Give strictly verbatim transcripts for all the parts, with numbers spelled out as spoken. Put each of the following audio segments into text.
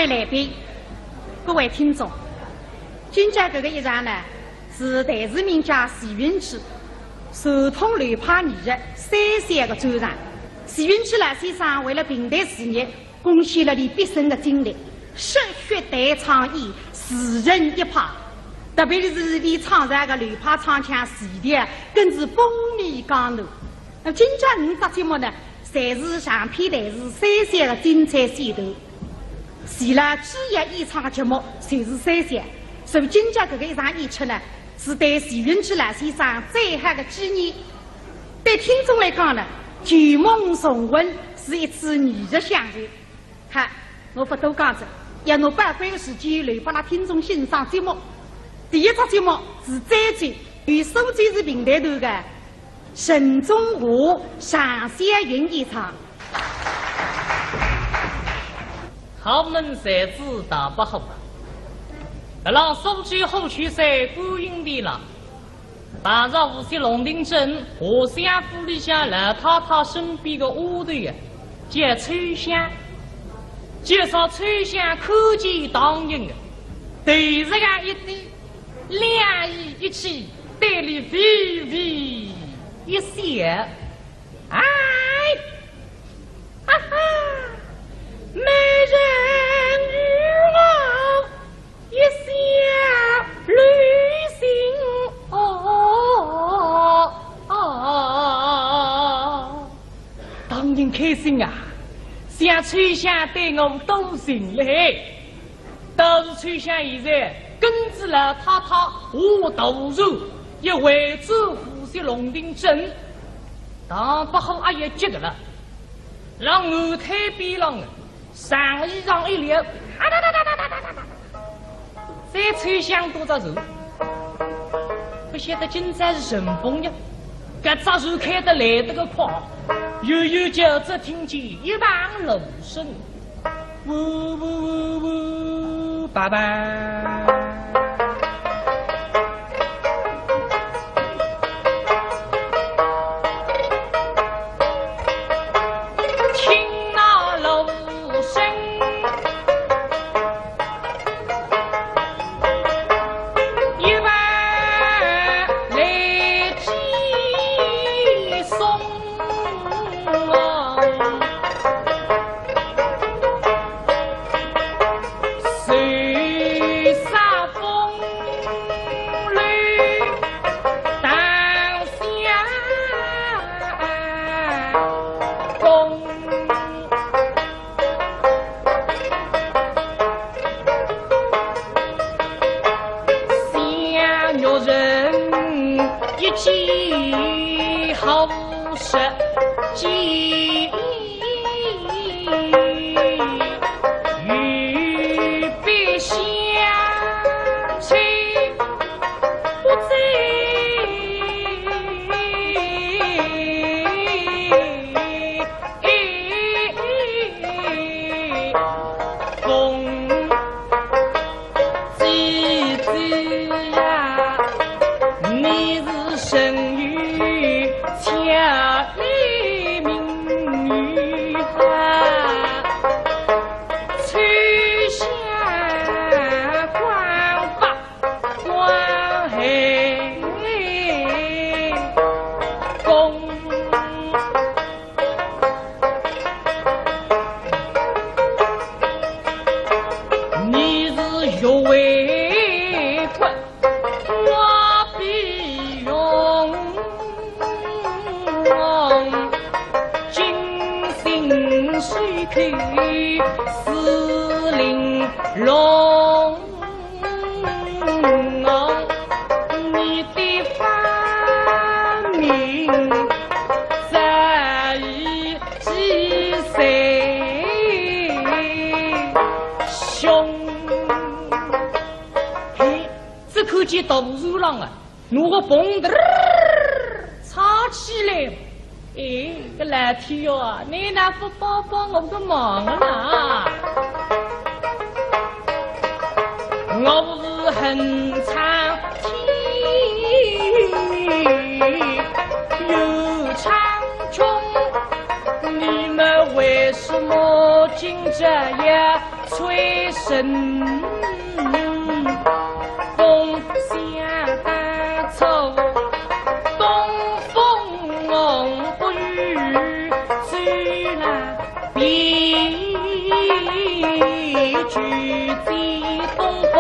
来宾，各位听众，今朝搿个一场呢，是弹词名家徐云志传统流派艺术三线个专场。徐云志老先生为了评弹事业，贡献了伊毕生个精力，说学弹唱演，自成一派。特别是伊创造个流派唱腔序列，更是风靡江南。那么今朝五只节目呢，侪是长篇弹词三线个精彩选段。 除了主要演唱个节目，就是三线。所以今朝搿个一场演出呢，是对徐云志老先生最好个纪念。对听众来讲呢，旧梦重温是一次艺术享受。好，我勿多讲哉，要拿宝贵个时间留拨㑚听众欣赏节目。第一只节目是最近由苏州市评弹团个 沈宗华、常小云演唱。豪门才子大伯虎啊，辣浪苏州虎丘山观音殿浪，碰着无锡龙庭镇华相府里向老太太身边个丫头啊，叫秋香。介绍秋香看见唐寅啊，头实梗一低， 两眼一起，对伊微微一笑。哎，哈哈，美人与我一笑倾心哦，哦，哦。唐寅开心啊，想秋香对我多情嘞。 倒是秋香现在跟仔老太太下大船，要回转无锡龙庭镇，大伯虎阿要急个了，辣岸滩边浪啊，长衣裳一撩，啊哒哒哒哒哒哒哒哒，再秋香多只船，勿晓得今朝是顺风呀，搿只船开得来得个快，远远就只听见一旁芦笙。 呜呜呜呜，爸爸。听那芦笙，一旁来寄送。 吹散风流当相公。 想玉人一见好色见，欲比相妻不知。 凤姐姐呀，你是真有巧立名医啊，秋香光发 光黑公。你是玉为官，我比荣。金星水口四玲珑。 你的芳名早已几岁雄。嘿，只看见大树浪啊， 拿个风嘚儿插起来。哎，搿老天哟，你哪勿帮帮我个忙啊？我是恨苍天，又苍穹，你们为什么今朝要吹神风，想当初东风不与周啦，比举起东风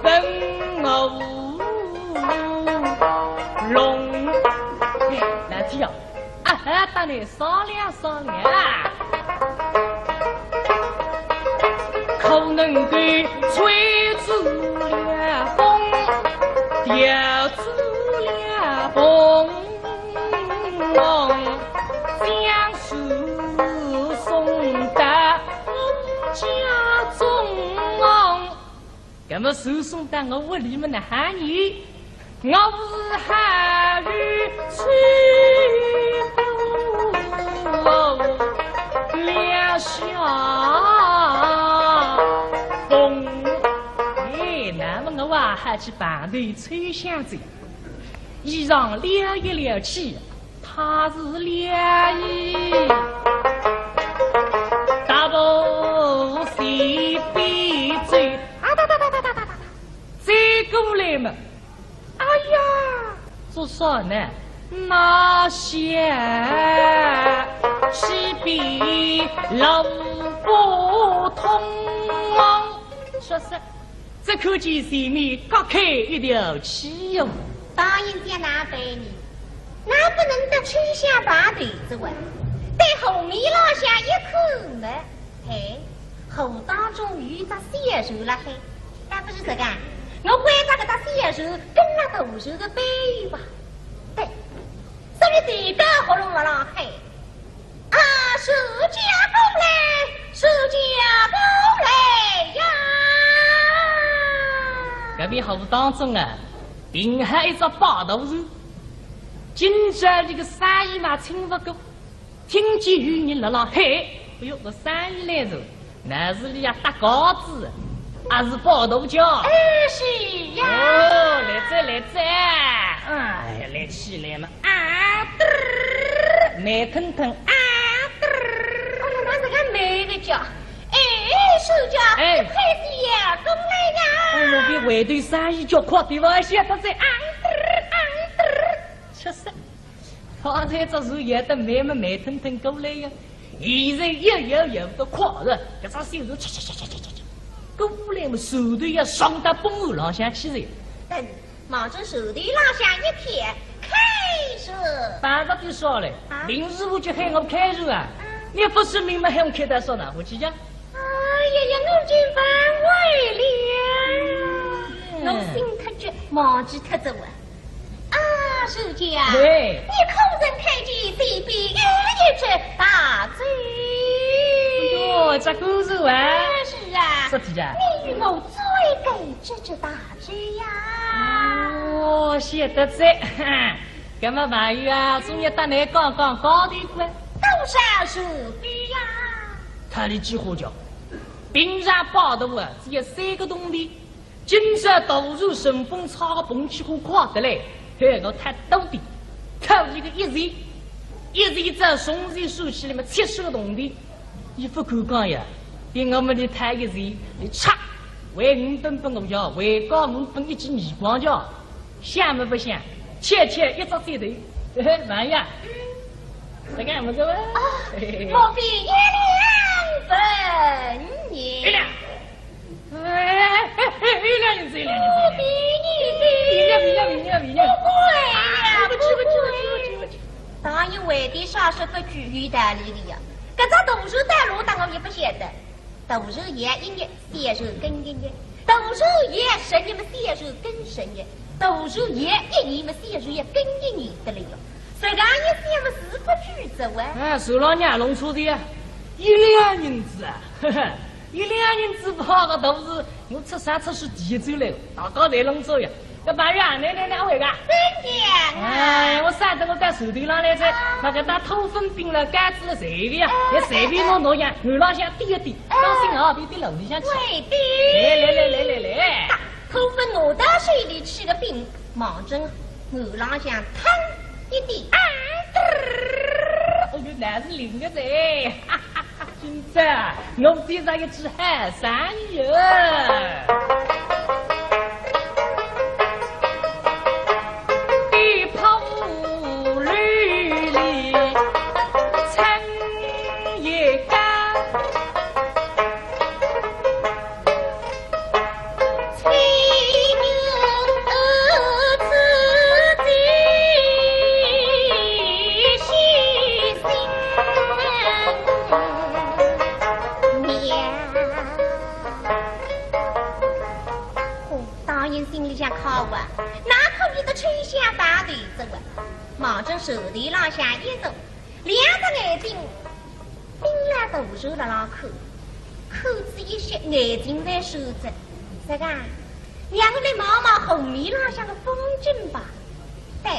问我龙。哎，来听啊。 啊，搭你商量商量啊。可能够吹住了风，调住了风，将书送到家中。 搿么书送到我屋里么哪哈呢？我是还有吹过两下风。哎，那么我啊，还去旁头吹响子，衣裳撩一撩起， 他是两意，大步随便走，啊哒哒哒哒哒哒哒，走过来嘛，哎呀，做啥呢？那些西边路不通，说是 只看见前面隔开一条气哟。大人家哪办呢？那不能得吹响旁头子哇，对河面浪向一看嘛，嘿，河当中有一只小船辣海，那不是这个啊？我关照搿只小船跟了大船的背吧。对，所以这个喉咙往浪喊。 啊，船家过来，船家过来呀！搿面河当中啊，停好一只摆渡船，今朝搿个生意嘛请勿过，听见有人辣辣喊，哎哟，搿生意来哉。 乃是俚呀搭告子，还是摆渡轿？哎，是呀。哦，来哉，来哉。哎呀，来起来嘛，啊，嘚儿，慢腾腾，啊，嘚儿。哦，那这个慢个叫，哎，船家，哎。快些过来呀。哎哟，比回头生意叫快点哇，晓得哉，啊，嘚儿，啊，嘚儿。确实。 方才只船摇得慢么慢腾腾过来呀，现在摇摇摇得快哉，搿只小船嚓嚓嚓嚓嚓嚓嚓，过来么，船头要撞到崩岸浪向去哉。等，望准船头浪向一看，开船。办法就少了，啊？林师傅就喊我开船啊，嗯。你勿说明么，喊我开到啥哪哼去呀？ 哎呀呀，我真反胃了。嗯。我心太急，忘记脱哉哇。啊，船家，喂。你可曾看见前边有一只大舟？哎哟，这个是哇。哎，是啊。啥体啊？你与我追赶这只大 是呀。哦，晓得哉。搿么朋友啊，总要搭倷讲讲价钿个。多少日币呀？他的几乎讲，平常摆渡啊，只要三个铜钿，今朝大船顺风差个碰起货快得来，嘿，我太多的，讨一个一钱，一钱再从前算起来么七十个铜钿。 伊勿敢讲呀，比我们的太一些，你差，还五本拨我要，还高五本一记耳光叫，想么勿想，切切一只舌头，嘿嘿，慢呀，这个么子哇？啊，嘿嘿嘿。莫非一两银子呢？一两。 哎，哎，哎，一两银子，一两银子。我比你的。比了，比了，比了，比了。不贵呀，啊，不去，不去，不去，不去，不去。当然为的啥是不去，有道理的呀。搿只大船到哪搭我也不晓得。大船摇一日，小船跟一日；大船摇十日么，小船跟十日；大船摇一年么，小船也跟一年得了哟。实梗一想么，是不去则完。哎，船浪向弄错的呀，一两银子啊，呵呵。 一两银子跑个大船，我出山出水第一走来，大家侪弄走呀。搿朋友啊，倷倷倷，哪会个？真的啊。哎，我晓得我到船头浪来哉，啊。那个拿土粉饼了、柑子了，侪个呀，哎，也随便拿拿呀，岸浪向滴一滴，哎。当心啊，别滴楼里向去。会的。来来来来来来。土粉拿到手里去个饼，望准岸浪向腾一滴，啊，嘚儿。哦哟，那是灵个哉。这，我今朝一只好生意哦。一泡绿里春也干。 哦，大人心里向开心啊，哪可以得春香大头子啊？望准手头浪向一坐，两只眼睛盯牢大船辣浪看，看仔一歇，眼睛才收着。这个，让我来望望河面浪向的风景吧。对。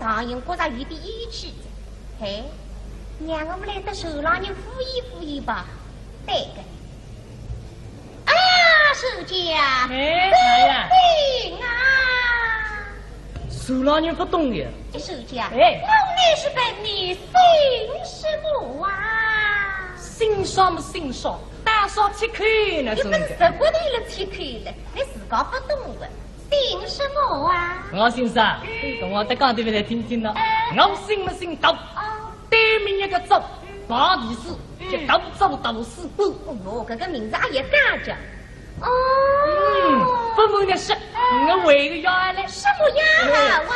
唐寅觉着有点厌气，嘿，让我来搭船浪人敷衍敷衍吧。对个。哎呀，船家，哎，哎呀。救命啊！船浪人勿懂个。船家，哎。我乃是问你姓什么啊？姓啥么姓啥，单说七口呢，你勿是十八个了七口了，你自家勿懂个。 姓什么啊？我姓啥？嗯。我再讲点来听听呢。哎。我姓么姓杜，哦。对名一个杜，旁第四，嗯。叫杜周杜四官。哦哟，搿个名字也有讲究。哦。嗯，勿瞒你说，哎。我还有个丫头嘞。什么丫头啊？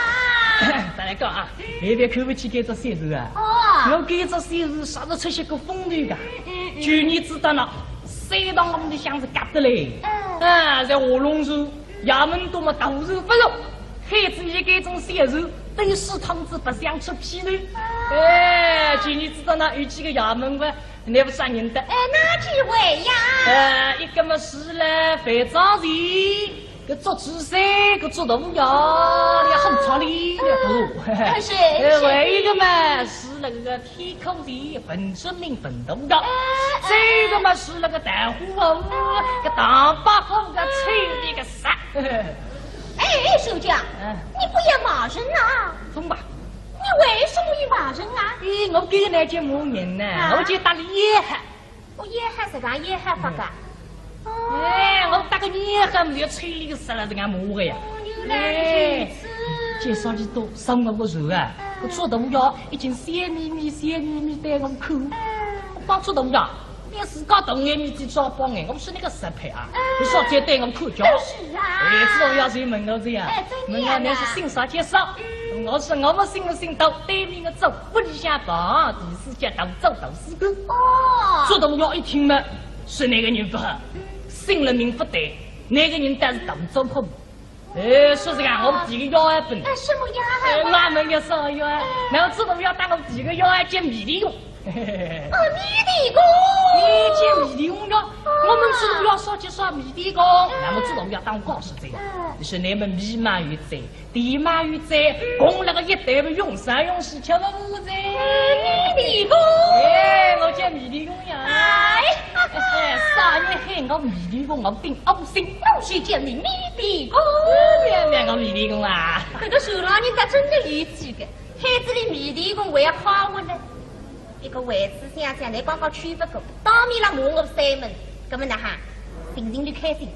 哎。再来讲啊，嗯。你别看勿起搿只小船啊。哦。我搿只小船啥是出些个风头个。嗯，嗯，嗯。去年子到那，三趟我们的箱子夹得嘞。嗯。啊，在划龙船 衙门多么大人勿入，害仔伲搿种小船，等于水桶子白相出纰漏。哎，今年子到那有几个衙门官，乃勿啥人得。哎，哪几位呀？哎，一个么是嘞，范章前，搿捉猪山，搿捉大爷，也很出力个大。嗯，是，哎，是。还有一个嘛，是那个 天口前文征明文大爷，哎，哎。再一个嘛是那个唐伯虎，哎。搿唐伯虎个छोरी个啥。哎，船家，嗯。你不要骂人啊！怎么？你为什么要骂人啊？哎，我搿个呢就骂人呢，啊？我就搭俚要好。我要好实梗要好法个？嗯。哦。哎，我搭俚要好，我就छोरी个啥了，实梗骂个呀。哦，原来如此。哎，介绍你到上我个船啊。嗯。我做大爷已经笑眯眯、笑眯眯对我看。我讲做大爷，连自家大眼面子都要帮眼，我说你个失配啊！你少再对我看叫。是啊。哎，做大爷就问我这样，哎，怎样啊？问我你是姓啥叫啥？嗯。我说我不姓，我姓杜，对面的杜，屋里向旁，第四节大，杜杜四个。哦。做大爷一听嘛，是那个人不好，嗯。姓了名不对，那个人但是大糟粕。 哎，说实话，我们第一个要啊，本来。哎，什么呀？哎，俺们也是要啊，那么自动要当我们第一个要啊，见米粒公。哦，米粒公。哎，见米粒公呀，我们自动要说就说米粒公，那么自动要当告诉这个，嗯。就是你们米嘛有在，地嘛有在，供那个一代不用三用四吃不完在。哎，米粒公。哎，我见米粒公呀。哎。 哎，啥人喊我米粒公，我顶恶心。我是叫你米粒公。哎呀，我米粒公啊。搿个船浪人家真个义气个，喊仔俚米粒公还要好我呢。一个位子想想，你刚刚去不过，当面浪骂我三门，搿么哪哈？心情就开心。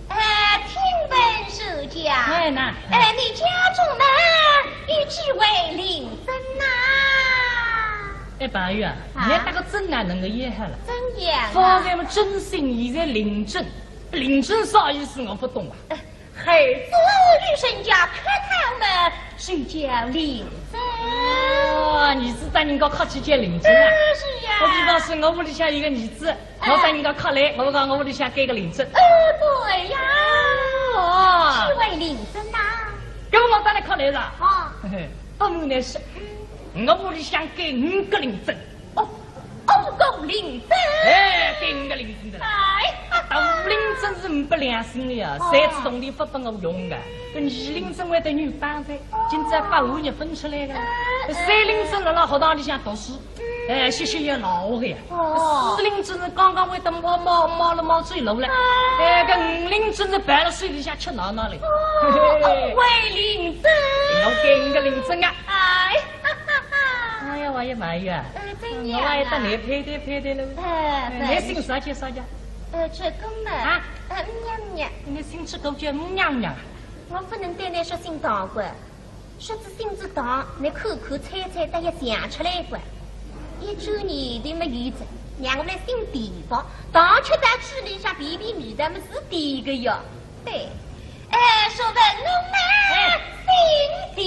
哎，听闻是讲，哎，哪？哎，你家中呢，有几位令尊呐？ 哎，宝玉啊，啊？你那个尊啊，能够也好了。怎样啊？方才么尊姓，现在令尊，令尊啥意思我不懂啊。呃，孩子与人家客套么，就叫令尊。哦，儿子搭人家客气叫令尊啊？呃，是呀。我比方说，我屋里向有个儿子，哎。我搭人家客来，我讲我屋里向该个令尊。呃，对呀。哦。几位令尊呐？搿么我搭倷客来了。哦。嘿嘿，不瞒倷说，我屋里向该五个令尊。 哦，五个令尊。哎，该五个令尊的啦。哎，大令尊是呒不良心的呀，哦。三次铜钿不拨我用的，搿二令尊还得女帮噻，今朝八五日分出来的。哎，三令尊辣辣学堂里向读书，哎，歇歇也老的呀。哦。四令尊是刚刚会得冒冒冒了冒出来了，哎。哎，搿五令尊是抱了手里向吃奶奶了。哦，嘿嘿。五位令尊。我该五个令尊啊。哎。 哎呀，我也满意啊。呃，怎样啊？我也搭倷配对配对了。哎，哎，倷姓啥叫啥呀？呃，这个嘛。啊？呃，娘娘。倷姓这个叫娘娘啊？我不能对倷说姓唐官，说是姓字唐，倷口口猜猜，但也想出来个。一转念头么有哉，让我来姓田吧，唐吃到嘴里向便便味道么是甜个哟。 对。哎，说问我嘛，哎。姓田。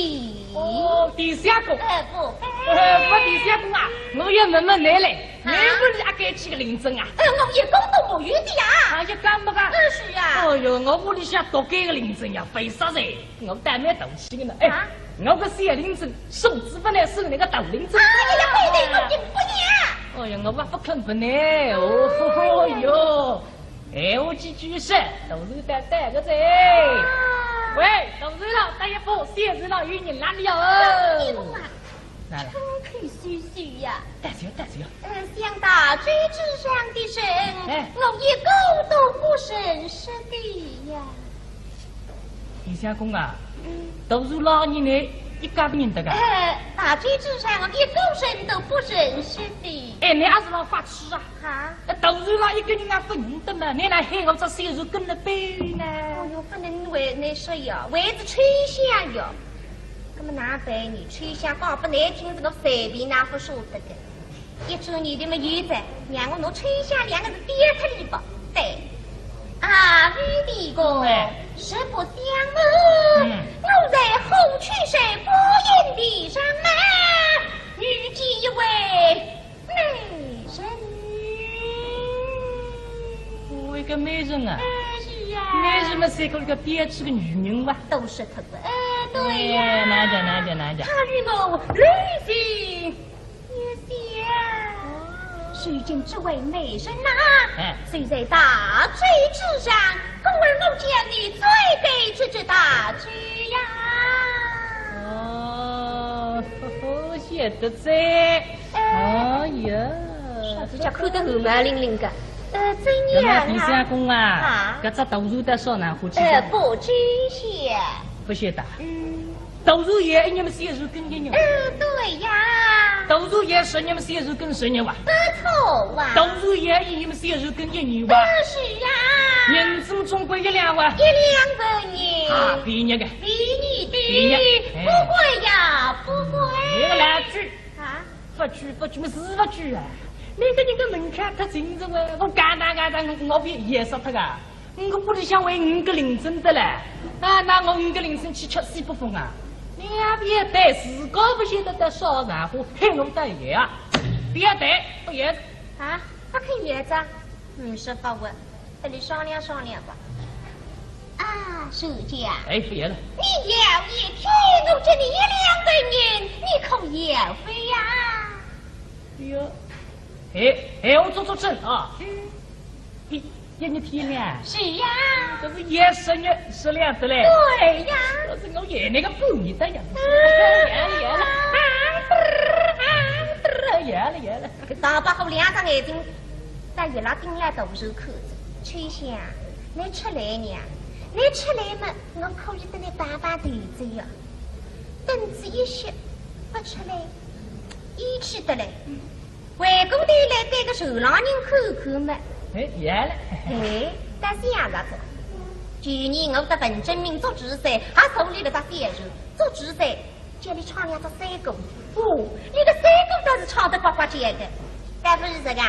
哦，田相公。哎，不。哎，不，田相公啊，我要问问倷嘞，啊？倷屋里阿该几个令尊啊？哎，我一共都没有的呀。啊，一共没个？嗯，是呀。哎哟，我屋里向多该个令尊呀，为啥子？我倒蛮淘气的呢。哎，啊？我个小令尊，送子不来送那个大令尊。哎呀，对对，我也不要。哎呀，我也不肯分呢。哦，哦哟。 闲话几句说，大船到，到个哉。啊。喂，大船浪，搭一把，小船浪有人来了哟。你们啊，哪了？张口闭口呀。大船，大船。呃，像大舟之上的人，哎。我一个都不认识的呀。田相公啊，嗯。大船浪人呢，一个不认得个。呃，大舟之上，我一个人都不认识的。哎，你还是老发痴啊？ 啊？呃，大船浪一个人也不认得嘛，倷哪喊我只小船跟了背呢？哦哟，不能为难说呀，为仔秋香呀。那么哪办呢？秋香讲不难听，这个随便哪不舍得的。一转念头么有哉，让我拿秋香两个字点脱俚吧。对。啊，米粒公，哎。实不相瞒，嗯。我在虎丘山花园地上呢，遇见一位 美人。我一个美人啊？哎，是啊。美人嘛，是一个，一个标致的女人哇。都是她个。哎，对呀。哎，哪讲，哪讲，哪讲？她与我来信有信。如今这位美人呐，哎。就在大舟之上，故而我叫你追赶出这大舟呀。哦，晓得哉。 哎呀，啥子叫看得汗毛凛凛个？呃，怎样啊？那么田相公啊，啊？搿只大船到啥场化去？呃，不知晓。不晓得。嗯。大船也一日么小船跟一日。呃，对呀。大船也十日么小船跟十日哇。不错哇。大船也一日么小船跟一日哇。呃，是啊。银子么总归一两哇。一两银。啊，便宜个。便宜的。便宜。哎。不贵呀。那个来句，啊？勿去，勿去，么是勿去啊！那个人个门槛太轻着喂，我嘎哒嘎哒，我我别也杀他个。我屋里向还五个零钟的嘞，啊，那我五个零钟去吃西北风啊？你也别带，自家勿晓得带啥家伙，害我带也啊！别带，勿也。啊，勿肯也着？嗯，是勿问。 跟你商量商量吧。啊，小姐，哎，不演了。你要一天，我给你一两白银，你可要不要？哟，哎，哎，我做做证啊。嗯。一，一日天呢？是呀。这是也十日十两的嘞。对呀。这是我爷那个半日的呀。嗯。演了，演了，啊，演了，演了。大伯虎两只眼睛 但伊拉盯牢大手看着，秋香，你出来呀，你出来嘛，我可以搭你碰碰头哉呀。等仔一歇，勿出来，厌气得嘞。回过头来对个船浪人看看嘛。哎，也了。哎，但是也勿错。去年我搭文征明捉住噻，还坐牢了只小船，捉住噻， 叫伊唱两只山歌。哦，伊个山歌倒是唱得呱呱叫的。但勿是这个，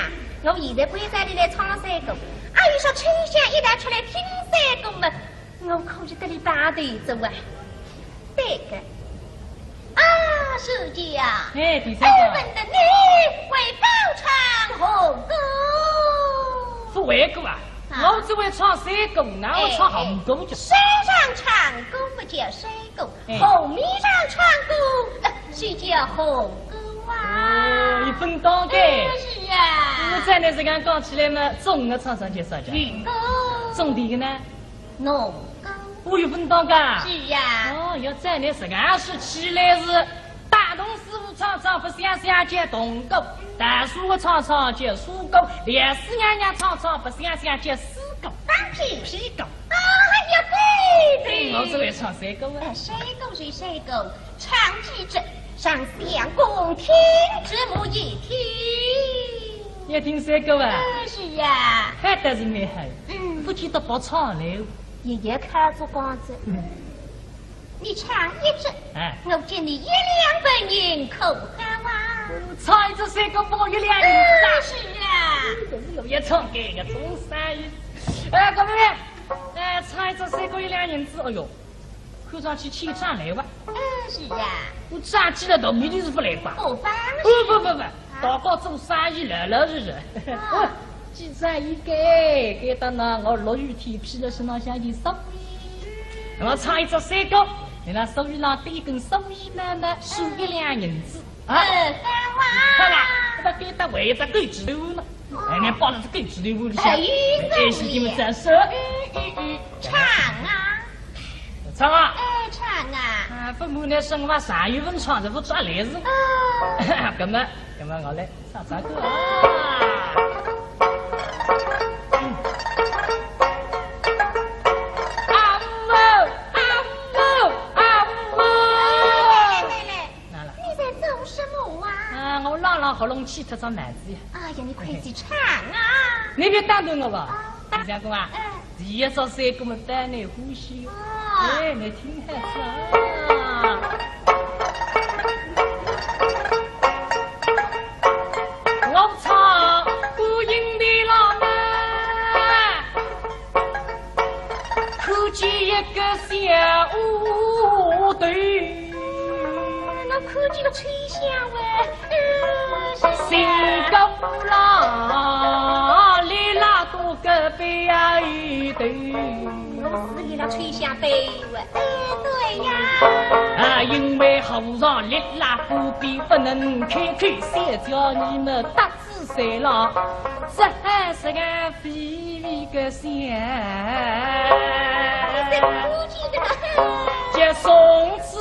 我现在关照伊来唱山歌，啊，伊说秋香一道出来听山歌嘛，我可以搭伊碰头哉啊。对个。啊，小姐啊，哎，第三个。敢问得你会高唱何歌？勿会个啊，啊。我只会唱山歌，哪会唱红歌叫？哎，哎，山上唱歌勿叫山歌， 哎。河面上唱歌，呃，是叫红歌啊。哦，伊分当个。哎，是啊。我照你这样讲起来嘛，中个唱上去啥叫？红歌。中第一个呢？农歌。哦，伊分当个。是啊。哦，要照你这样说起来是，大同师傅唱唱勿像像叫农歌，大师傅唱唱叫山歌，梁四娘娘唱唱勿像像叫诗歌。放屁。屁歌。哎呀，对对。我只会唱山歌啊。哎，山歌是山歌， 唱几句，让相公听仔么一听。要听山歌啊？哎，是呀。还倒是蛮好，嗯。勿见得白唱来。爷爷看着讲着，嗯。你唱一句，哎。我给你一两白银，可好啊？唱一句山歌，拨我一两银子啊？哎，是啊。搿是我要唱个，搿种生意。哎，各位，哎，唱一句山歌一两银子，哎哟。 看上去欠账来哇。哎，是呀。我账记了大面头是勿来吧？哦，勿是。不不不不，啊？大家做生意老老实实。啊。哦，记账一个，该搭呢，我落雨天披了身浪向件蓑衣。我唱一只山歌，伊拉手里浪端一根蓑衣呢，呢，收一两银子。 啊，哎，好啊。好啦，搿个该搭还有只狗指头呢。哎，你抱着只狗指头屋里向，哎，哎，是你们再说。嗯，嗯，嗯，唱啊。唱啊。哎，唱啊。啊，勿瞒你说，我啥月份唱，这不抓来是？哦。搿么，搿么我来唱唱歌啊。嗯。啊呜哦，啊呜哦，啊呜哦。来，来，来。 哪了？你在做什么啊？啊，我朗朗喉咙气脱只脑子呀。哎呀，你快些唱啊！你别打断我吧，啊，李相公啊，哎。第一只山歌么当你欢喜，哦。哎，你听好仔啊。我唱观音的郎啊，看见一个小丫头。 我看见个秋香喂，呃，是新个布郎，里拉多个背后头。我是伊拉秋香背喂，哎，对呀。啊，因为和尚立拉旁边不能开口，小姐你们搭仔谁了？这还是个 比比个相。叫从此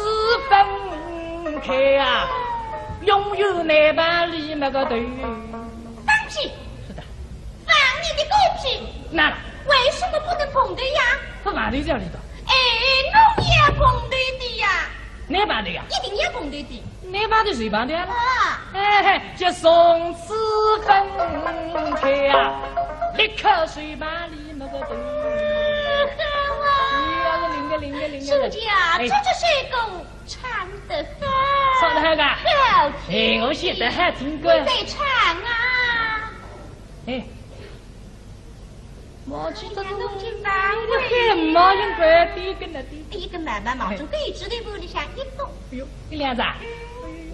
分开啊，永远难碰里那个头。放屁！是的。放你的狗屁！那为什么不能碰头呀？不碰头叫你的。哎，我也碰头的呀。你碰头呀？一定要碰头的。 你碰头谁碰头啊？啊。哎，叫从此分开啊，立刻谁碰里那个头。好啊。哎呀，灵个灵个灵个。小姐啊，哎。这只山歌唱得好。唱哪个？好听。哎，我现在还听过。你再唱啊。哎，忘记这个，你看侬今晚我很忙，应该第一个呢，第一个。第一个慢慢忙，哎。从搿一支的屋里向一动。哎呦，一两子啊。嗯。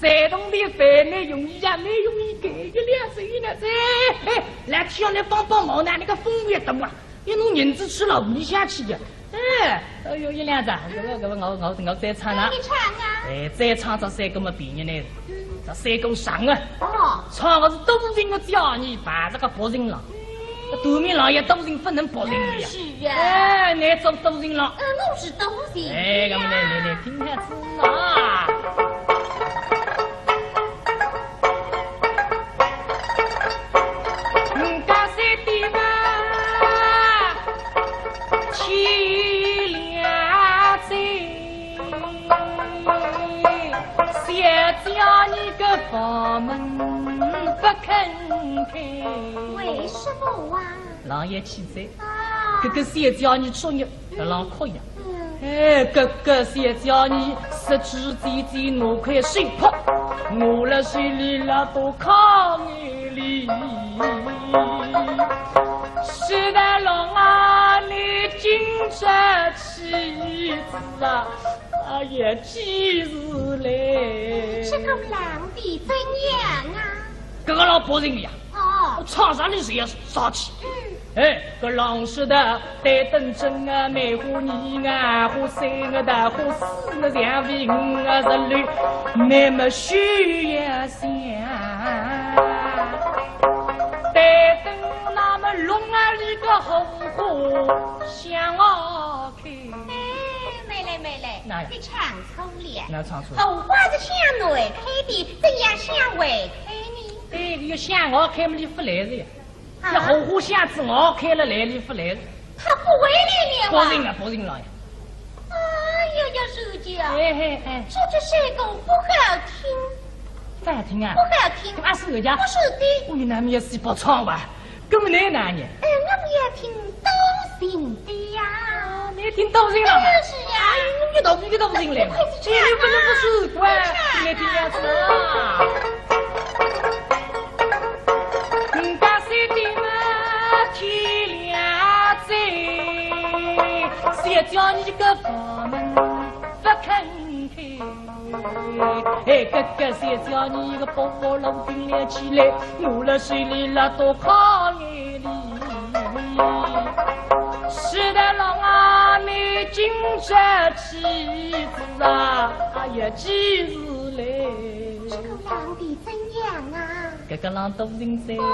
山东的饭蛮容易呀，蛮容易改一两子，一两子。哎，哎，来，叫来帮帮忙呢，那个风也等啊。 要拿银子吃了，屋里向去的。哎，哎呦，一两子啊，搿个搿个，我我我再唱啊。你唱啊。哎，再唱这山歌么别人呢，嗯。这山歌长啊。哦。唱的是多情的叫你把这个薄情郎，嗯。多情郎也多情不能薄情的呀。是啊。哎，你做多情郎。呃，我是多情。哎，那么来来来，听下子啊。 为什么啊？老爷气哉。 搿个小姐你出入，搿浪哭呀。嗯。哎，搿个小姐你十指尖尖拿块手帕，我辣手里拉到炕眼里。是的，郎啊，你今朝几时啊？哎呀，几时嘞？这个郎的怎样啊？搿个老薄情呀。 哦。唱啥哩是要上去。嗯。哎，搿郎说道，对等真啊，梅花二啊，花三啊，桃花四啊，香榧五啊，十六，那么许愿香。对等那么龙啊，里个红花香啊，开。哎，没嘞，没嘞，哪呀？你唱错了。哪唱错了？红花是向内开的，怎样向外开呢？ 哎，要向外开么，俚勿来哉呀。啊？要红花向仔外开了来，俚勿来哉。他不回来了啊？不行了，不行了呀。哎呀呀，小姐啊，哎，哎，哎。说这首歌不好听。不好听啊？不好听。啊，是的呀。不是的。我与男人是不唱吧。 搿么哪能呢？哎，我们要听多情的呀。啊，你听多情了嘛？哎，是呀。哎，我一道一个多情来嘛。快去唱啊。哎，你不能不是，快，快去唱啊。你听下子啊。人家说的嘛，天亮哉，谁叫你个房门不肯开？ 哎，哥哥，小姐你个包包老紧了起来，我了手里拉到炕眼里。是的，郎啊，你今朝几时啊？哎呀，几时嘞？这个郎的怎样啊？搿个郎多情哉。哦。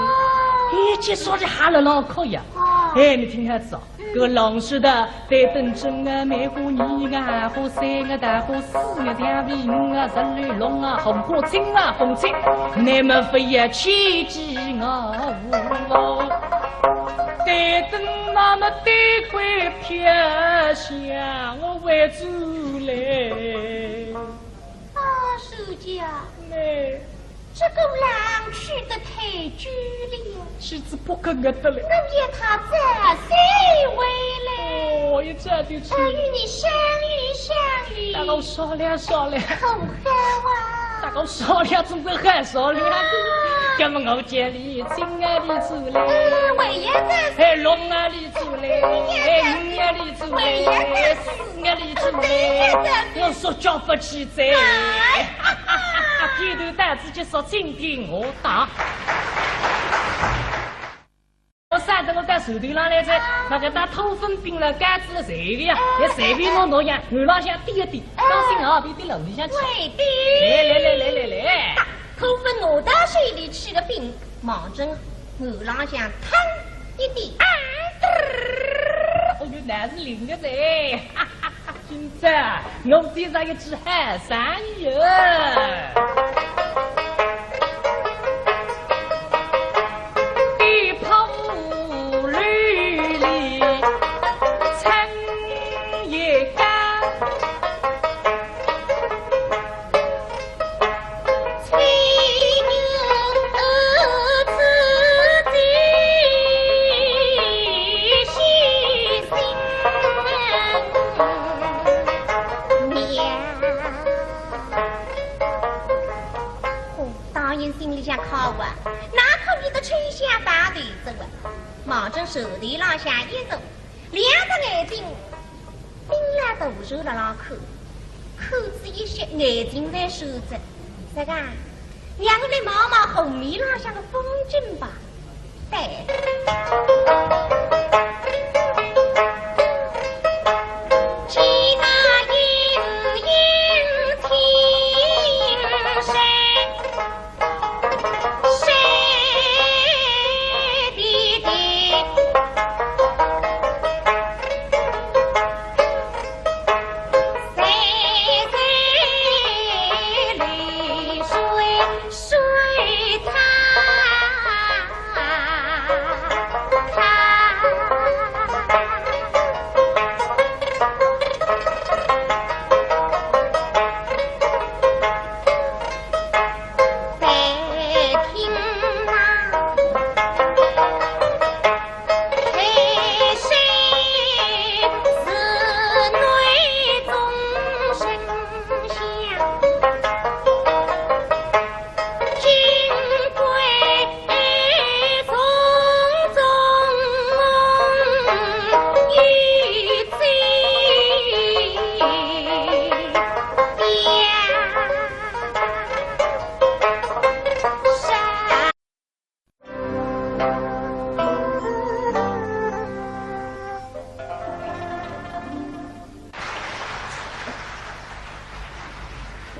哎，结束了还辣浪哭呀。哦。哎，你听下子哦。 搿个郎说道，对等真啊，梅花二啊，花三啊，桃花四啊，香榧五啊，十六龙啊，红花青啊，红青，你们非要牵记我。对等那么对鬼飘香，我为主来。 啊，小姐啊，妹。这个郎去得太久了呀。去仔八个月得了。我要他早些回来。哦，一早就去。我与你商议商议。大家商量商量。可好啊？大家商量总归好商量。啊。那么我叫俚青啊俚出来。嗯，为也得。哎，龙啊俚出来。哎，鱼啊俚出来。为也得。 我说叫不起嘴。哎。低头带子就说请听我打。我上次我到船头浪来着，那个打土粉饼了，干子了，随便呀，也随便弄弄呀，岸浪向滴一滴，当心啊，别滴楼里向去。会的。来来来来来来。 土粉拿到手里去个饼，望准岸浪向腾一点。啊，嘚儿，哦哟，那是灵个噻！哈哈哈，今朝我遇着一只好生意哦。地铺里里撑一家。望准船头浪向一坐，两只眼睛盯牢大船辣浪看，看仔一歇，眼睛侪收着。这个，让我来望望河面浪向的风景吧。对。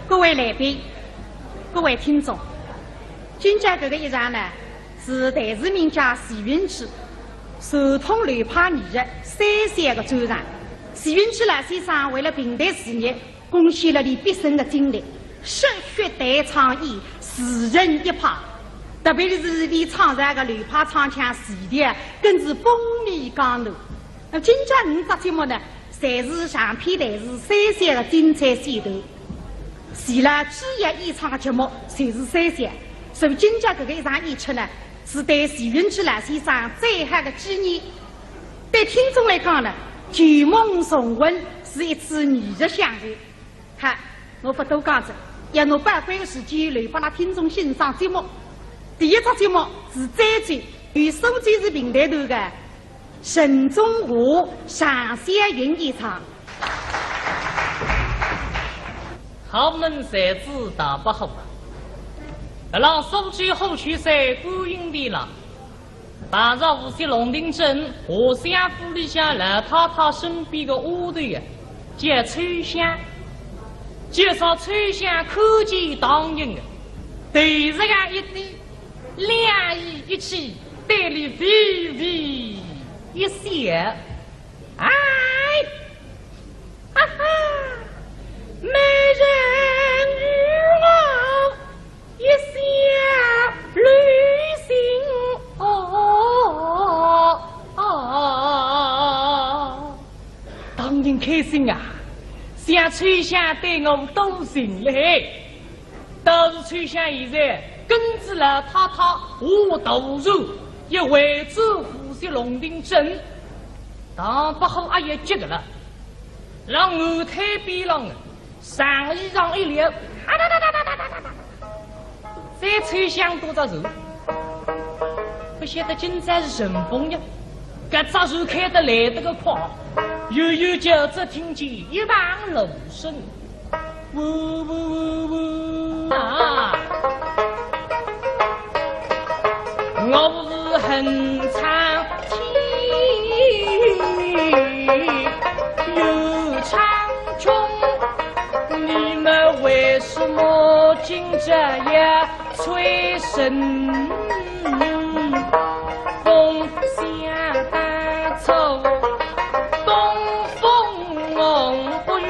各位来宾，各位听众，今朝搿个一场呢，是弹词名家徐云曲传统流派艺术三线个专场。徐云曲老先生为了评弹事业， 贡献了俚毕生的精力，说学弹唱演，自成一派。特别是俚唱这个流派唱腔，词调更是风靡江南。那今朝五只节目呢，侪是长篇弹词三线的精彩选段。除了主要演唱的节目，侪是三线，所以今朝搿个一场演出呢，是对徐云曲老先生最好的纪念。对听众来讲呢，旧梦重温是一次艺术享受。 好，我勿多讲哉，要拿宝贵的时间留拨㑚听众欣赏节目。第一只节目是《追追》，由苏州市评弹团的沈宗华、尚小云演唱。好门才子大伯虎啊，辣浪苏州虎丘山观音殿浪， 碰着无锡龙亭镇华相府里向老太太身边的丫头呀，叫秋香。介绍秋香看见唐寅啊，头这样一低，两眼一起，对俚微微一笑。哎，哈哈，美人与我 一笑旅行。哦，哦，哦。唐寅开心啊，想秋香对我多情嘞。倒是秋香现在跟仔老太太下大船，要回转无锡龙亭镇。唐伯虎阿要急个了，辣岸滩边浪啊， 长衣裳一撩，啊哒哒哒哒哒哒哒哒，再秋香多只船，勿晓得今朝是顺风呀，搿只船开得来得个快，远远就只听见一旁芦笙，呜呜呜呜啊！ 我是恨苍天又苍穹，你们为什么竟这样催人？风向大作，东风不与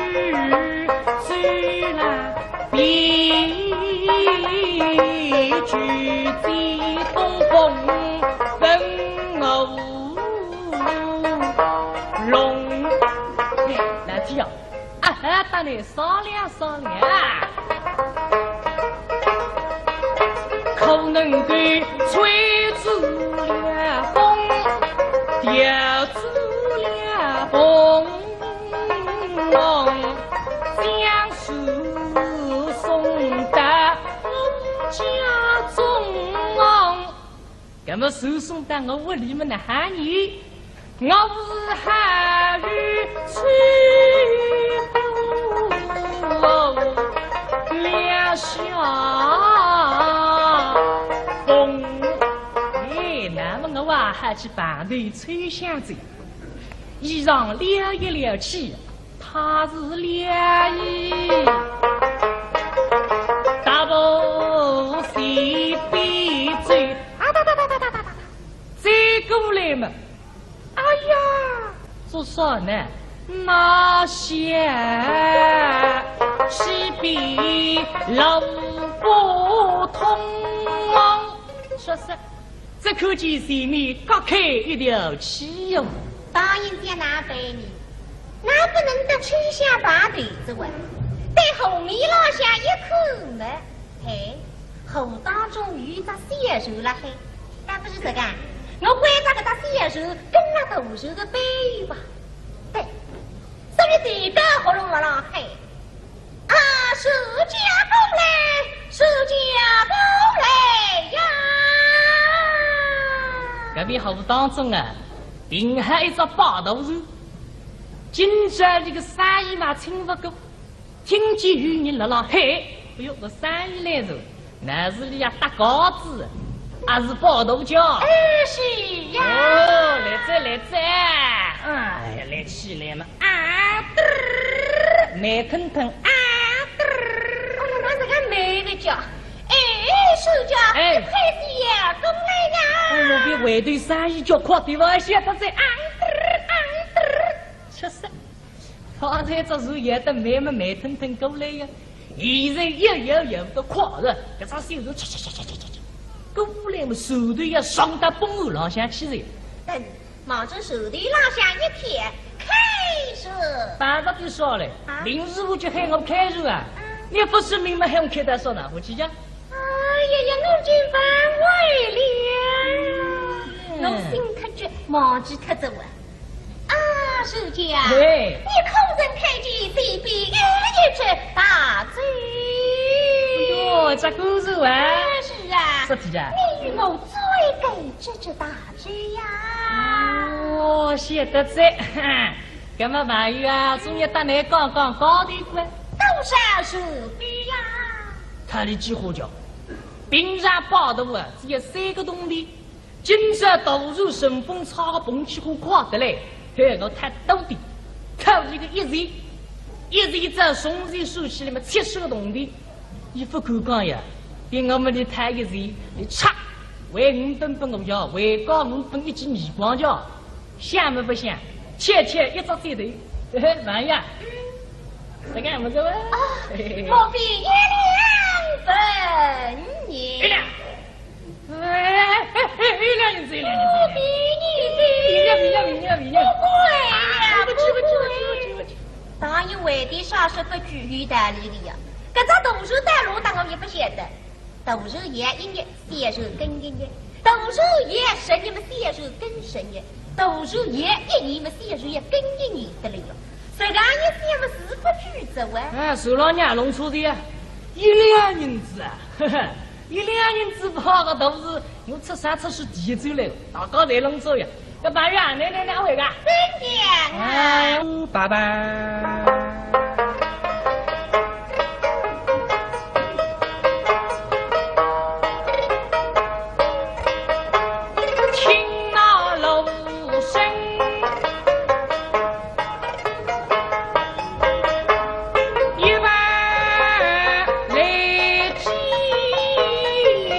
吹来。 别具几东风问我龙。哎，老弟啊，啊，搭你商量商量啊。可能够吹住了风，调住了风。 将书送到我家中。搿那么传送到我屋里么哪哈呢？我是好雨吹过两下风。哎，那么我啊，还去旁头吹响子。 以上撩一撩起，他是撩一大步随便走，啊哒哒哒哒哒哒哒哒，走过来嘛，哎呀，做啥呢？那些西北路不通，说是 只看见前面隔开一条气哟。当然叫哪办呢？那不能得吹响旁头子哇。对河面浪向一看嘛，嘿，河当中有一只小船了嘿，那不是这个啊？我关照搿只小船跟了大船的背吧。对，所以这个喉咙了嘿。 啊，船家过来，船家过来呀！搿边河当中啊，停好一只摆渡船，今朝这个生意嘛请勿过，听见有人辣辣喊，哎哟，搿生意来着。 那是里呀搭稿子，还是报道家？哎，是呀。哦，来哉来哉，哎呀，来起来嘛，啊，嘚儿，慢腾腾，啊，嘚儿。哦，那是个慢个叫。哎，船家，哎。快些过来呀。哎，我比外头生意叫快点吧，晓得哉，啊，嘚儿，啊，嘚儿。确实。 刚才只船摇得慢么慢腾腾过来呀，现在摇摇摇得快了，搿只小船嚓嚓嚓嚓嚓嚓，过来么，船头要撞到崩岸浪向去哉。等，望仔船头浪向一看，开船。办法就少了，啊？林师傅就喊我开船啊，嗯。你勿说明么，喊我开到啥呢？我去讲。 哎呀呀，我就忘怀了，嗯。我心太急，忘记脱哉哇。啊，船家，嘿。你可曾看见前边有一只大舟？哎哟，这个是啊。哎，是啊。是的呀。你与我追赶这只大 是呀。哦，晓得哉。搿么朋友啊，总要搭倷讲讲讲的个。多少是非呀？他的几化讲，平常摆渡啊，只要三个铜钿，今朝大船乘风超个pomp起火快得来，嘿，我太多的，讨一个一钱，一钱再从前算起来么，七十个铜钿。 伊勿敢讲呀，比我们的太一些，你差，还五本本我要，还高五本一记耳光叫，想么不想，切切一只嘴头，嘿嘿，慢呀，这个么子哇？啊，嘿嘿嘿。我比月亮笨呢。月亮。 哎，哎，哎，哎，一两银子，一两银子。我比你低。比呀，比呀，比呀，比呀。不贵呀，啊，不贵，不贵，不贵，不贵。当然为的啥是不贵，有道理的呀。搿只大船到哪搭我也不晓得。大船摇一摇，小船跟一摇。大船摇十年么，小船跟十年。大船摇一年么，小船也跟一年得了呀。实梗一想么，是不贵则完。哎，船浪向弄错的呀，一两银子啊，呵呵。 一两银子跑个大船，我出山出水第一走来，大家侪弄走呀。搿朋友啊，来来来，回个。真讲啊。哎，拜拜。听那路声。 一般来寄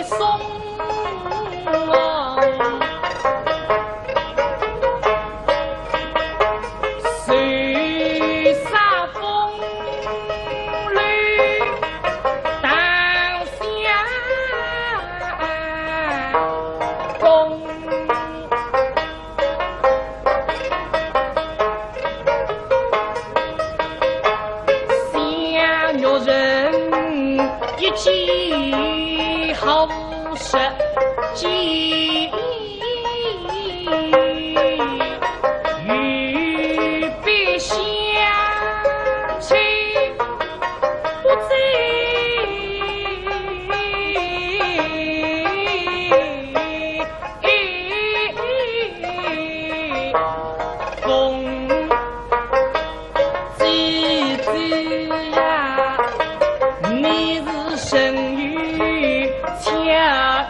送，随公子呀，你是生于千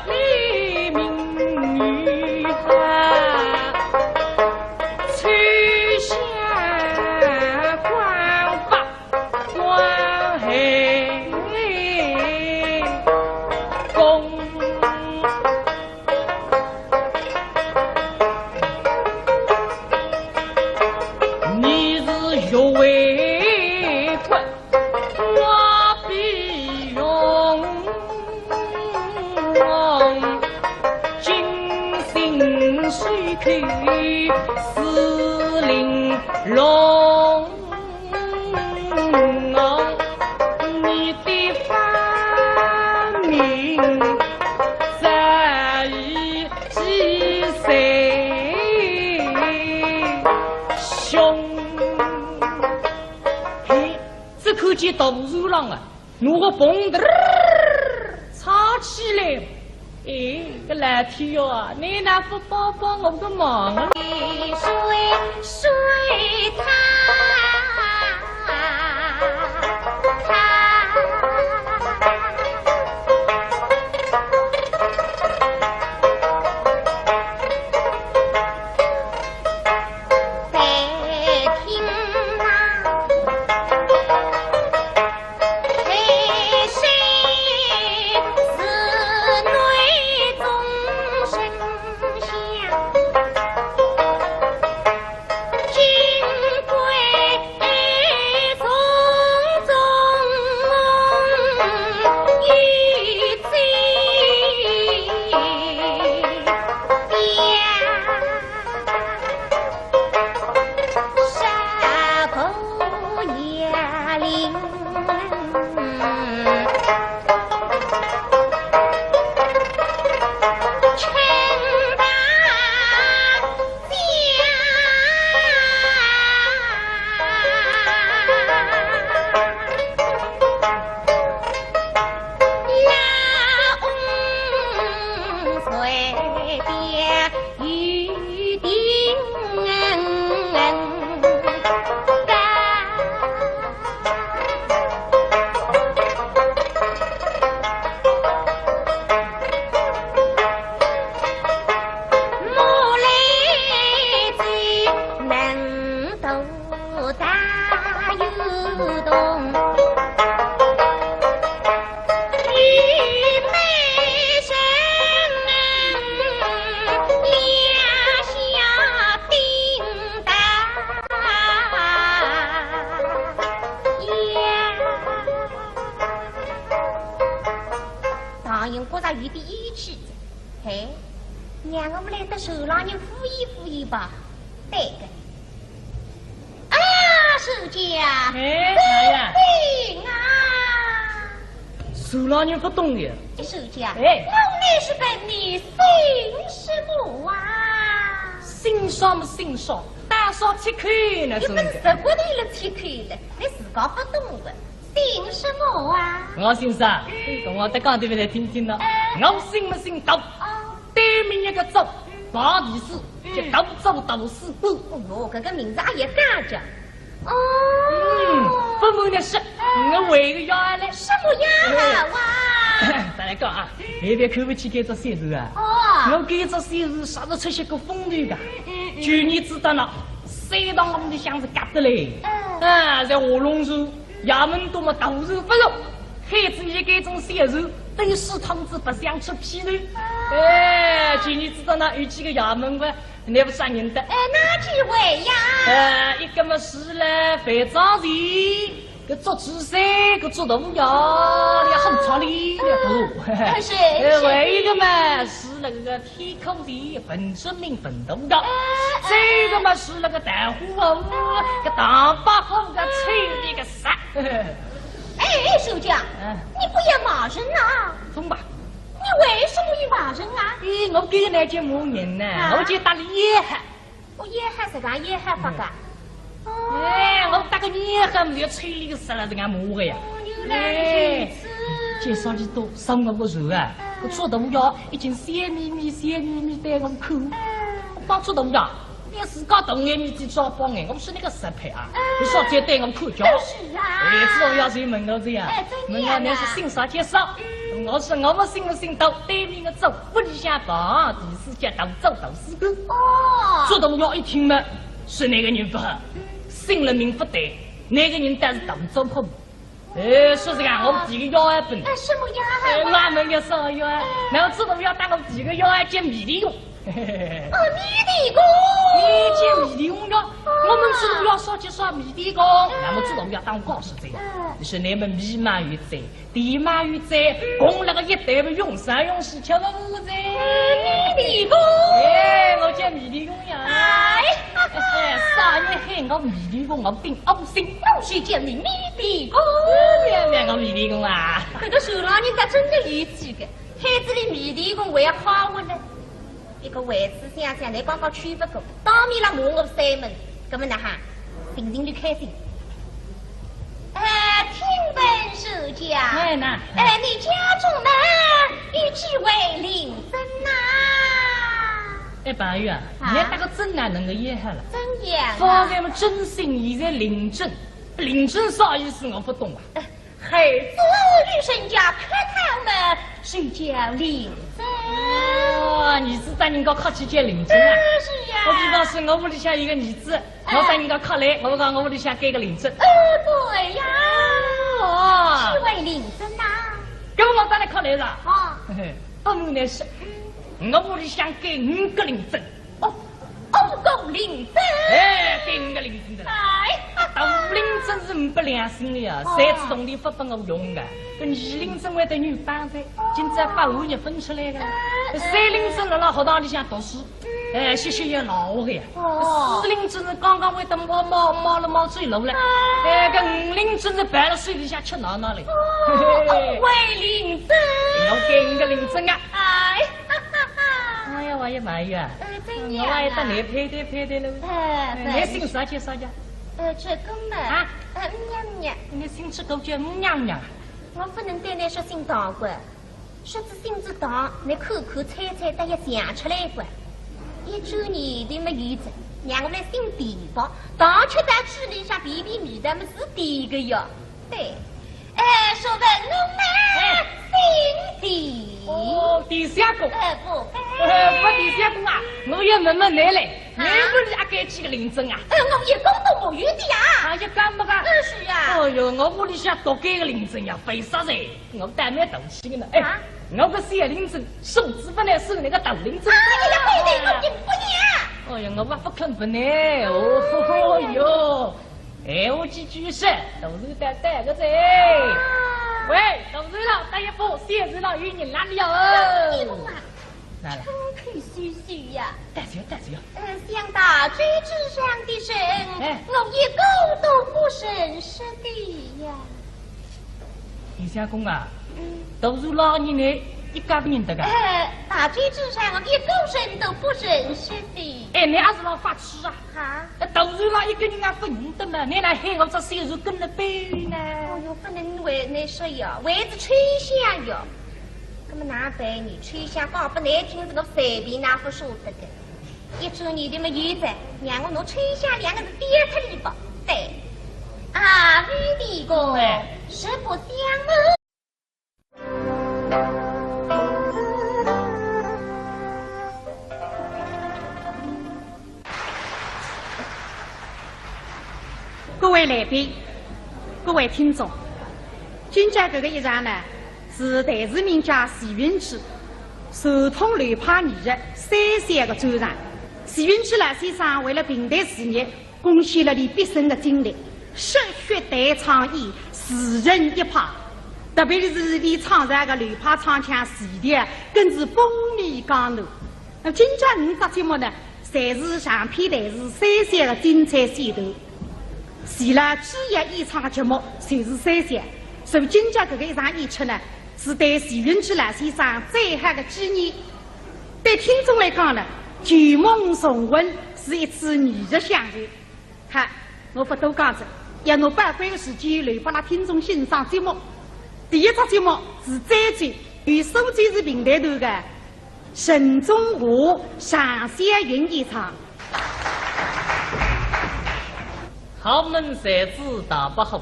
里名与花，秋香光发光黑公。 你是学为官，我必用金星水口司令龙。 你的芳名在几岁兄？嘿，只看见大树浪啊，拿个棚子儿插起来。 哎，搿老天爷啊，你哪勿帮帮我个忙啊？水水他他在听啊。 唐寅觉着有点厌气哉，嘿，让我们来搭船浪人敷衍敷衍吧。对个。啊，船家，哎，啥呀？救命啊！船浪人勿懂个。船家，哎。我乃是问你姓什么啊？姓啥么姓啥，打啥切口呢？你勿是说过的了切口了，你自家勿懂个。 姓什么啊？我姓啥？嗯。搿我再讲点来听听呢。哎。我姓么姓杜，哦。单名一个祖，旁第四，嗯。叫杜祖杜四官。哦哟，搿个名字也有讲究。哦。嗯，勿瞒你说，哎。我还有个丫鬟嘞。什么丫鬟啊？哎。再来讲啊，嗯。你覅看勿起搿只小船啊。哦。我搿只小船啥是出些个风头个。嗯，嗯，嗯。去年子到了，山塘浪里向是夹得来。嗯。啊，在下龙船 衙门多么大船勿落，害仔伲搿种小船，等于水桶子勿想出屁头。哎，今日子到那有几个衙门个，你勿啥认得。哎，哪几位呀？哎，一个么是了范章前，搿捉猪山，搿捉大爷，也很出力个。哦，是，哎，是。还有一个嘛是那个 天空前文征明文大爷，哎，哎。再一个嘛是那个桃花湖，搿唐伯虎个催你个啥？哎，哎，船家，哎。你不要骂人呐。怎么吧？你为什么要骂人啊？哎，我搿个呢就骂人呢，啊？我就搭俚也好。 哦，也好，实梗也好法个。嗯。哦。哎，我搭个也好，没有催俚个啥了，人家骂个呀。哦，原来如此。哎，介绍你都上我个船啊，嗯。我捉大爷已经笑眯眯、笑眯眯对我看。嗯。我讲捉大爷，自家大眼面子装包眼，我说倷个失配啊，倷少接对我看叫。就是啊。哎，自从要是问我这样，哎，真的呀。问我倷是姓啥叫啥？我说我们姓么姓大，对面个做屋里向房，第四家大做大四个。哦。做同学一听嘛，是那个人不好，姓了名不对，那个人但是大做空。 哎，说实话，我们第一个要啊本。哎，什么呀？哎，俺们也是要啊。哎。然后自从要打我第一个要啊见米粒公。哦，米粒公。哎，见米粒公呀，哦。我们自从要说就说米粒公，那么自从要打我告诉这样，嗯。你说你们米嘛有在，地嘛有在，供那个一代不用三用四吃不无在。哎，米粒公。哎，我见米粒公呀。哎。 哎，啥人喊我米粒公，我顶恶心。我是叫你米粒公。哎呀，我米粒公啊。搿个船浪人家真的有趣个，喊仔俚米粒公还要好我呢。一个为仔想想，倷刚刚去勿过，当面浪骂我三门，搿么哪哈？心情里开心。哎，听闻是讲，哎，哪？哎，你家中呢，有几位令尊呐？ 哎，宝玉啊，啊？倷搭个尊哪能个也好了？尊严啊。方才么尊姓，现在令尊，令尊啥意思我不懂啊。呃，孩子与人家客套嘛，就叫令尊。哦，儿子搭人家客气叫令尊啊？啊，是呀。我比方说，我屋里向有个儿子，哎。我搭人家客来，我讲我屋里向该个令尊。呃，对呀。哦。几位令尊呐？搿么我搭倷客来了。哦。嘿嘿，不瞒倷说，我屋里向该五个令尊。 哦，五个令尊。哎，该五个令尊的啦。哎，大令尊是呒不良心的呀，哦。三子铜钿勿拨我用的。搿二令尊还得女班噻，今朝八五日分出来的。哎，哎。三令尊辣辣学堂里向读书，哎，歇歇也老的呀。哦。四令尊是刚刚会得冒冒冒了冒水路了。哎。哎，搿五令尊是泡了水里向吃奶奶了。哦，嘿嘿。五位令尊。我该五个令尊啊。哎。 哎呀，我也满意啊。呃，怎样啊？我也搭倷配对配对了。哎，哎，倷姓啥叫啥呀？呃，这个嘛，啊？呃，娘娘。倷姓这个叫娘娘啊？我不能对倷说姓唐个，说仔姓仔唐，倷口口猜猜，但也想出来个。一转念头么有哉，让我来姓田吧，唐吃到嘴里向便便味道么是甜个哟。 对，哎，说问侬呢，哎。姓田。哦，田相公。哎，不。哎，不，田相公啊，我要问问倷嘞，啊？倷屋里阿该几个令尊啊？哎，我一个都没有的呀。啊，一个没个？嗯，是啊。哎哟，我屋里向多该个令尊呀，为啥子？我倒蛮淘气的呢。哎，啊？我个小令尊，送子不来送那个大令尊。啊，你个背对我并不娘。哎呀，我不肯不呢。哦，哎哟。 哎，我几句说，大船到到个哉。啊。喂，大船浪，搭一把，小船浪有人拉了哟。哎，你讲啊，哪了？张口闭口呀。大船，大船。呃，像大船之上的人，哎。我一个都不认识的呀。田相公啊，嗯。大船浪倷一家勿认得个？呃，大船之上，我一个人都不认识的。哎，倷阿是老发痴啊？ 啊？哎，大船浪一个人也勿认得嘛，倷哪喊我只小船跟了背呢？哦哟，不能为难说呀，为仔吹响呀。那么哪办呢？吹响讲不难听，这个随便哪不说得的。一转念头么有哉，让我拿吹响两个字点脱伊吧。对。啊，米粒公，哎。实不相瞒。 各位来宾，各位听众，今朝搿个一场呢，是弹词名家徐云志传统流派艺术三弦个专场。徐云志老先生为了评弹事业， 贡献了伊毕生的精力，热血弹唱演，自成一派。特别是伊创造个流派唱腔CD啊，更是风靡江南。那今朝五只节目呢，侪是长篇弹词三弦的精彩选段。除了主要演唱的节目，侪是三弦。所以今朝搿个一场演出呢，是对徐云志老先生最好的纪念。 对听众来讲呢，旧梦重温是一次艺术享受。好，我勿多讲哉，要拿宝贵的时间留拨拉听众欣赏节目。第一只节目是最近由苏州市评弹团的沈宗华、常小云演唱。豪门才子唐伯虎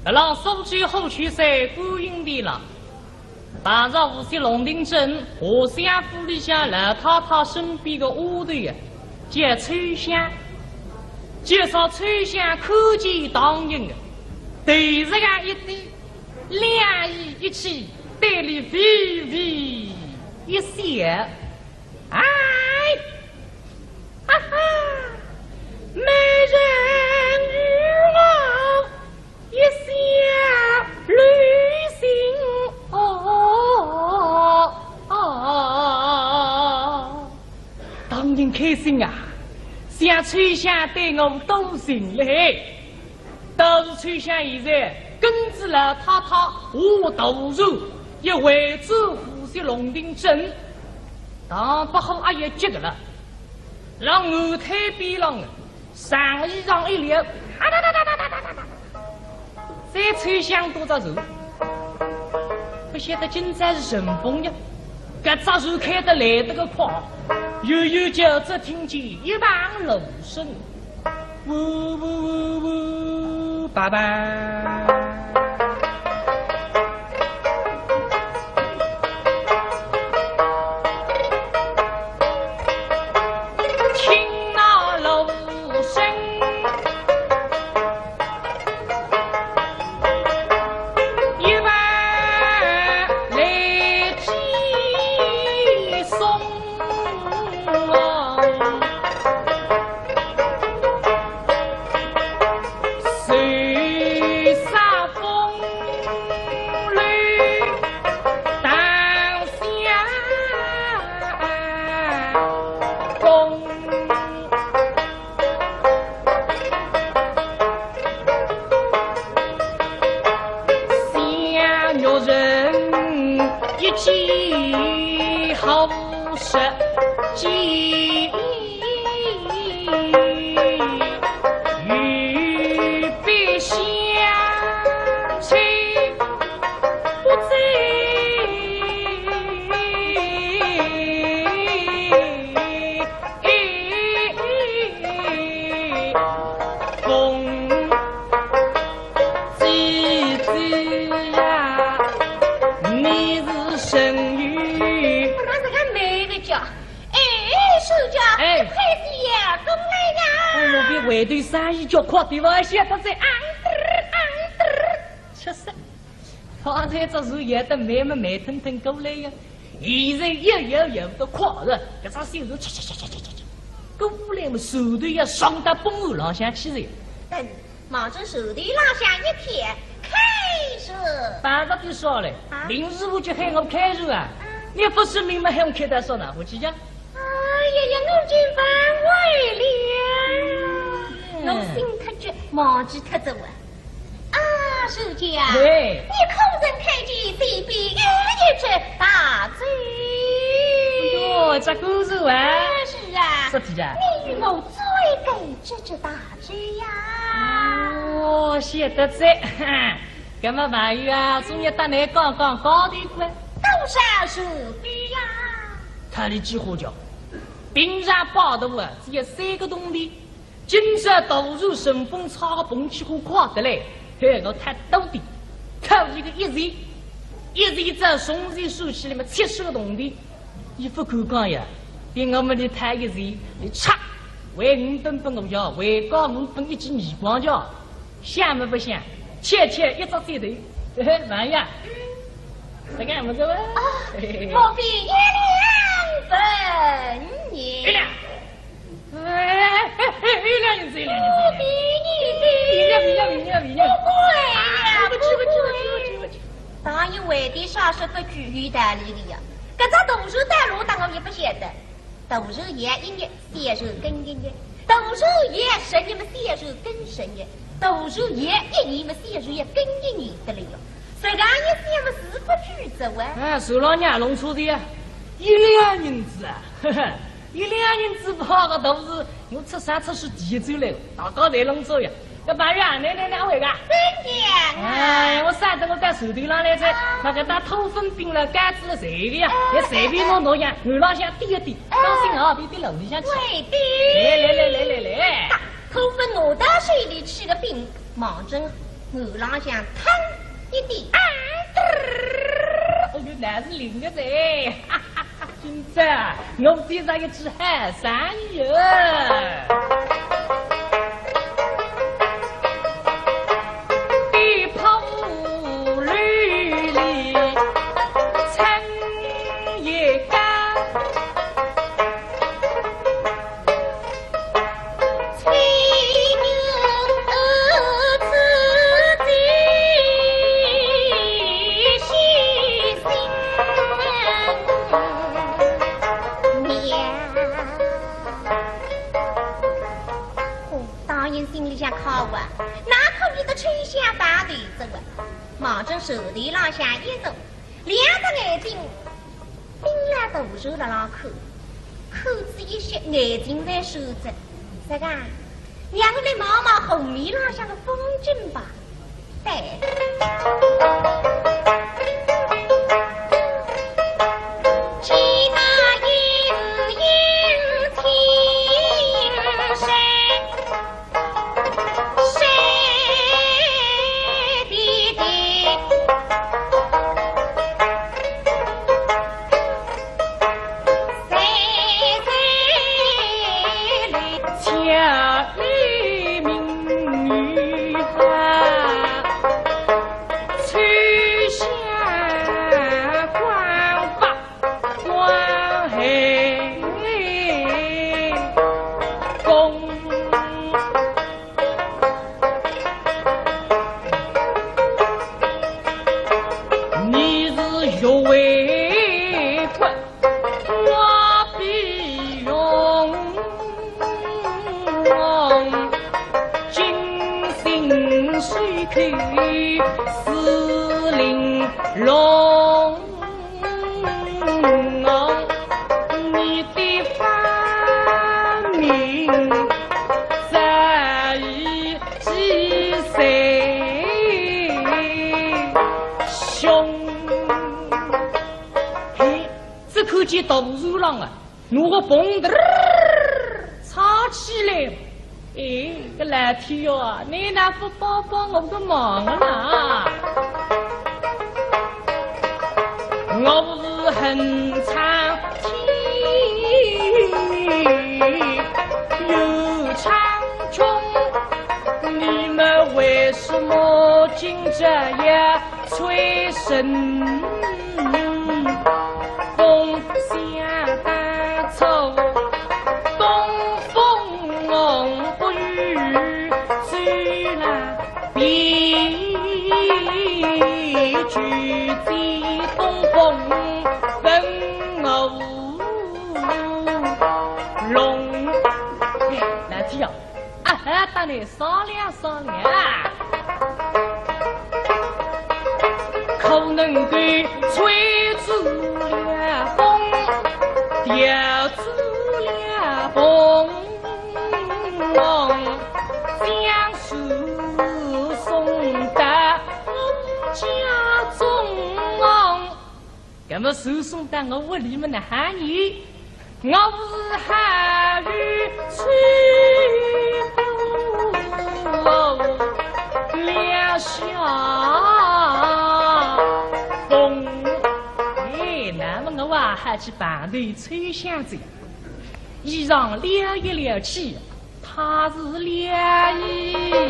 啊，辣苏州虎丘山观音殿浪，碰着无锡龙庭镇华相府里向老太太身边个丫头呀，叫秋香。就说秋香看见唐寅啊，头实梗一低，两眼一起，对俚微微一笑。 哎，哈哈，美人与我一笑旅行哦，哦，哦。唐寅开心啊，想秋香对我多情嘞。 倒是秋香现在跟仔老太太下大船，要回转无锡龙庭镇，唐伯虎阿要急个了，辣岸滩边浪啊，长衣裳一撩，啊哒哒哒哒哒哒哒哒，再秋香多只船，勿晓得今朝是顺风呀，搿只船开得来得个快，悠悠叫只听见一旁芦笙。 呜呜呜呜，爸爸。听那芦笙，一旁来寄送。 哎，快点呀，过来呀！哎，我比外头生意叫快点吧，晓得哉。昂嘚儿，昂嘚儿。确实，方才只船摇得慢么慢腾腾过来呀，现在摇摇摇得快了，搿只小船恰恰恰恰恰恰恰，过来么，船头要撞到崩岸浪向去哉。等 望仔船头浪向一看，开船。办法就少了，啊？林师傅就喊我开船啊。嗯。你勿说明么，喊我开到啥呢？我去讲。哎呀呀，我真反胃了。嗯。我心太急，忘记脱哉啊。啊，船家，对。你可曾看见西边有一只大舟？哎哟，这个是啊。啊，是啊。是的啊。你与我追赶这只大 这呀。哦，晓得哉。搿么朋友啊，总要搭倷讲讲讲的个。多少船费呀？他的几化价，平常摆渡啊，只要三个铜钿。今朝大船顺风，差个碰起火快得来，还要太多的，讨一个一钱，一钱再从前算起来么，七十个铜钿。 伊勿敢讲呀，比我们的太一些，你差，还五分拨我要，还高五分一记耳光叫，想么勿想，切切一只舌头，嘿嘿，慢呀，这个么子哇？啊，嘿嘿嘿。莫非一两银子？一两。哎，哎，哎，一两银子，一两银子。莫非你的？一两，一两，一两，一两。不贵呀，啊，不贵，不贵，不贵，不贵，不贵。当然为的啥是不贵，有道理的呀。 搿只大船到哪搭我也勿晓得。大船摇一日，小船跟一日；大船摇十日么，小船跟十日；大船摇一年么，小船也跟一年得了哟。实梗一想么，是勿贵哉哇。哎，船浪向弄错的呀，一两银子啊，呵呵，一两银子跑个大船，我出山出水第一走来，大家侪弄错呀。 搿朋友啊，倷倷倷哪位个？新疆啊。哎，我晓得，我到船头浪来哉，啊。拿搿搭土粉饼了、糕子了，随便呀，哎，也随便拿拿呀，岸浪向点一点，哎。当心啊，别跌落里向去。会的。来来来来来来。土粉拿到柄望准岸浪向腾一点。哎哟，乃是灵个哉！今朝我接着一只好生意哦。一炮流离成一家。 哦，大人心里向开心啊，哪可以得秋香白头子啊？望准船头浪向一坐，两只眼睛盯牢大船辣浪看，看仔一歇，眼睛才收着。这个，让我来望望河面浪向的风景吧。对。 光黑公。你是学为官，我必用。金星水口司令龙。 你的芳名早已记在胸。嘿，只看见大树浪啊，拿个风的儿插起来。 哎，搿老天哟，你哪不帮帮我个忙啊？我是恨苍天，又苍穹，你们为什么竟这样催人？ 风向大作，东风不与周郎比，举起东风问我龙。哎，老弟啊， 啊，搭你商量商量啊。可能够吹住了风，调住了风，将船送到我家中。 那么手送到我屋里么哪哈呢？我是好雨吹过了下风。哎，那么我啊，还去办对秋香子，衣裳撩一撩起， 他是两翼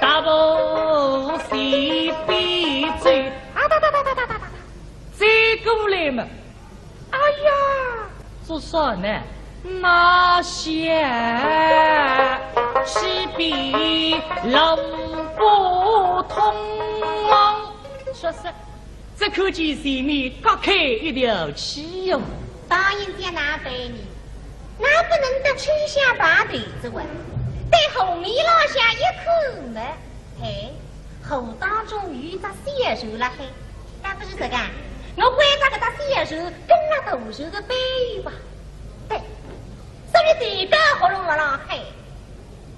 大步随边走，啊哒哒哒哒哒哒哒，走过来嘛。哎呀，做啥呢？那些西边老不通。 说是，只看见前面隔开一条气哟。大人家哪办呢？那不能得秋香白头子哇，对河面浪向一看嘛，嘿，河当中有一只小船辣海，那不是这个啊？我关照搿只小船跟牢大船个背吧。对，所以这个喉咙辣浪喊。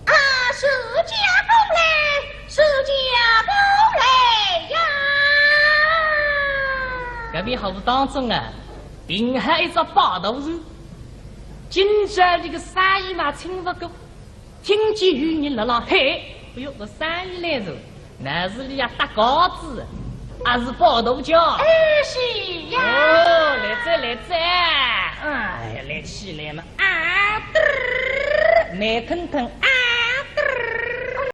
啊，自家过来，自家过来呀！搿面河当中啊，停好一只摆渡船，今朝这个生意嘛请勿过，听见有人辣辣喊，哎哟，搿声音来哉，乃是俚要搭告子，还是报大家？哎，是呀。哦，来哉，来哉。哎呀，来起来嘛。啊，嘚儿。慢腾腾，